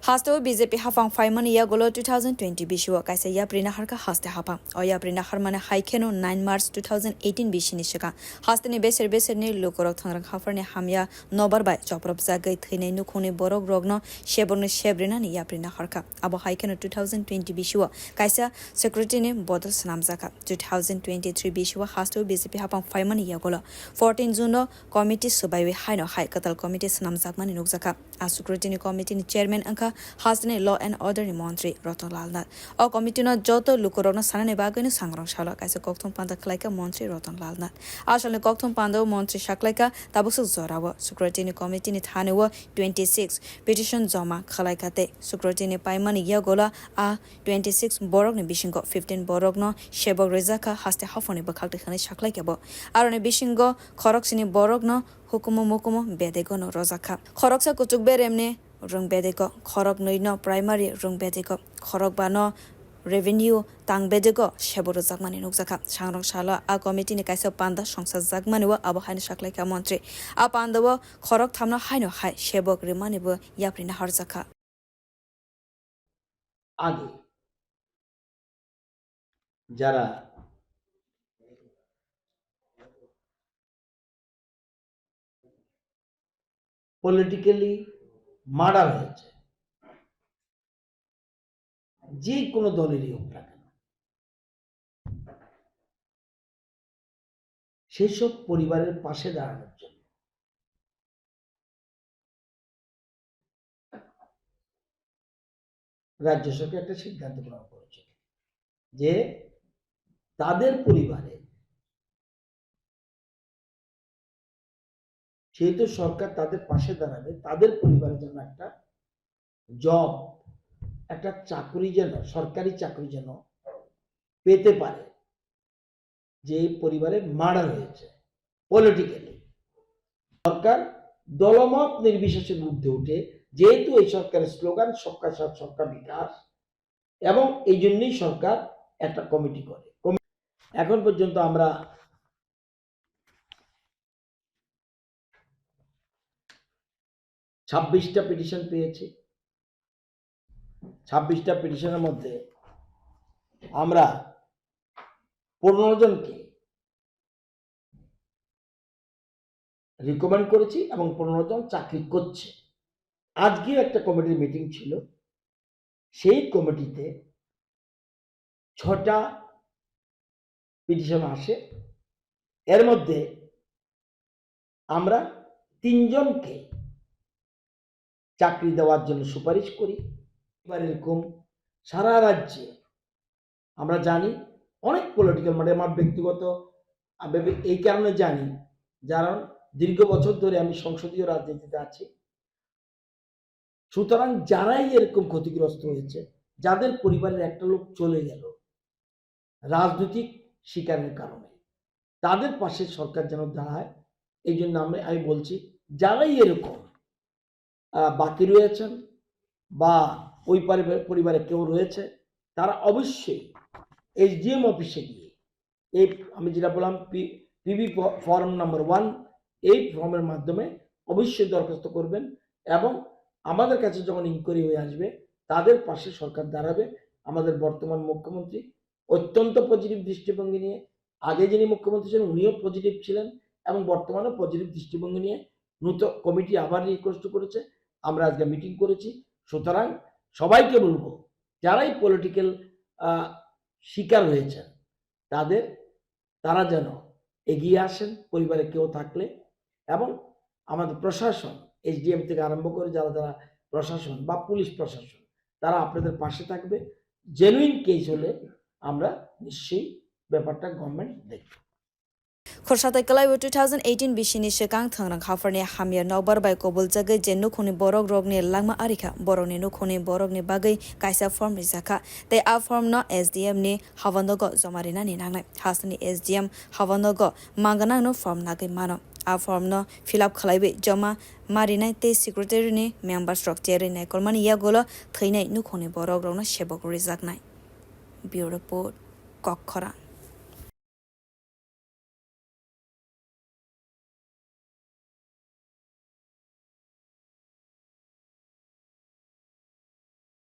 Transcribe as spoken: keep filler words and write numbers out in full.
Hasteo B J P haphang phaimani yagulo two thousand twenty bisio kaisa yapri naharkha haste haphang. O yapri naharmani hai kheno nine March two thousand eighteen bisini swkang hasteni beser beserni lukurok thangrang hapharni hamya nobar bai chopropjagwi thwinai nukhungni borokrokno sebokni sebrinani yapri naharkha. Abo hai kheno two thousand twenty bisio kaisa security ni bodol swnamjakha. Two thousand twenty-three bisio hasteo B J P haphang phaimani yagulo fourteen June o committee swbaiwi haino hai kwtal committee swnamjakmani nukjakha. A security ni committee ni chairman wngkha hasteni law and order ni montri Ratan Lal Nath. O committee no joto lukurokno sanani bagwino sangrong salo kaisa kokthum panda khlaikha montri Ratan Lal Nath. A salni kokthum panda o montri saklaikha tabuksuk jorao security ni committee ni thani o twenty six petition joma khlaikha tei security ni paimani yagulo a twenty six borokni bisingo fifteen borokno sebok rijakha haste haphangni bwkhak twi hwnwi saklaikha bo. Aroni bisingo khoroksini borokno hukumu mukumu bedego no rojakha. Khoroksa kuchuk beremni rwng bedego, khorok nwi no primary rwng bedego, khorok ba no revenue tang bedego sebo rwjakmani nukjakha. Sangrong salo a committee ni kaisa panda songsajakmani o abo haino saklaikha montri. A panda o khorok thamno haino hai sebok rimani bo yapri naharjakha. আগে যারা politically murder হয়েছে, যে কোনো দলেরই হোক না কেন, সেই সব পরিবারের পাশে দাঁড়ানোর জন্য রাজ্য সরকার একটা সিদ্ধান্ত গ্রহণ করেছিল যে তাদের পরিবারে, যেহেতু সরকার তাদের পাশে দাঁড়াবে, তাদের পরিবারের জন্য একটা জব, একটা চাকরি যেন, সরকারি চাকরি যেন পেতে পারে, যে এই পরিবারে মার্ডার হয়েছে পলিটিক্যালি। সরকার দলমত নির্বিশেষে ঊর্ধ্বে উঠে, যেহেতু এই সরকারের স্লোগান সবকা সাথ সবকা বিকাশ, এবং এই জন্যই সরকার একটা কমিটি করে। কমি-, এখন পর্যন্ত আমরা ছাব্বিশটা পিটিশন পেয়েছি। ছাব্বিশটা পিটিশনের মধ্যে আমরা পনেরো জনকে রিকমেন্ড করেছি এবং পনেরো জন চাকরি করছে। আজকেও একটা কমিটির মিটিং ছিল, সেই কমিটিতে ছটা পিটিশন আসে। এর মধ্যে আমরা তিনজনকে চাকরি দেওয়ার জন্য সুপারিশ করি। এবার এরকম সারা রাজ্যে আমরা জানি অনেক পলিটিক্যাল, মানে, আমার ব্যক্তিগত, আমি এই কারণে জানি, কারণ দীর্ঘ বছর ধরে আমি সংসদীয় রাজনীতিতে আছি। সুতরাং যারাই এরকম ক্ষতিগ্রস্ত হয়েছে, যাদের পরিবারের একটা লোক চলে গেল রাজনৈতিক শিকারের কারণে, তাদের পাশে সরকার যেন দাঁড়ায়। এই জন্য আমি, আমি বলছি, যারাই এরকম, আহ, বাকি রয়েছেন বা ওই পরিবার, পরিবারে কেউ রয়েছে, তারা অবশ্যই এসডিএম অফিসে গিয়ে এই, আমি যেটা বললাম, পি-, পিবি ফ-, ফর্ম নাম্বার ওয়ান, এই ফর্মের মাধ্যমে অবশ্যই দরখাস্ত করবেন এবং আমাদের কাছে যখন ইনকোয়ারি হয়ে আসবে, তাদের পাশে সরকার দাঁড়াবে। আমাদের বর্তমান মুখ্যমন্ত্রী অত্যন্ত পজিটিভ দৃষ্টিভঙ্গি নিয়ে, আগে যিনি মুখ্যমন্ত্রী ছিলেন, উনিও পজিটিভ ছিলেন এবং বর্তমানেও পজিটিভ দৃষ্টিভঙ্গি নিয়ে নতুন কমিটি আবার রিকোয়েস্ট করেছে। আমরা আজকে মিটিং করেছি। সুতরাং সবাইকে বলবো, যারাই পলিটিক্যাল, আহ, শিকার হয়েছেন, তাদের, তারা যেন এগিয়ে আসেন পরিবারে কেউ থাকলে, এবং আমাদের প্রশাসন, এসডিএম থেকে আরম্ভ করে যারা যারা প্রশাসন বা পুলিশ প্রশাসন, তারা আপনাদের পাশে থাকবে। জেনুইন কেস হলে আমরা নিশ্চয়ই ব্যাপারটা গভর্নমেন্ট দেখবে। Khorsa tai kwlaibo two thousand eighteen bisini swkang thangrang hapharni hamya nokbar bai kobuljagwi je nukhungni borok rokni langma arikha, borokni nukhungni borokni bagwi kaisa form rijakha, tei a form no S D M ni habandogo joma rinani nangnai. Hasteni S D M habandogo manganangno form nagwi mano. A form no fill up khlaiwi joma ma rinai tei secretary ni members rok cherwi naikolmani yagulo thwinai nukhungni borok rokno sebok rijaknai. Bureau Report, Kokkhorang.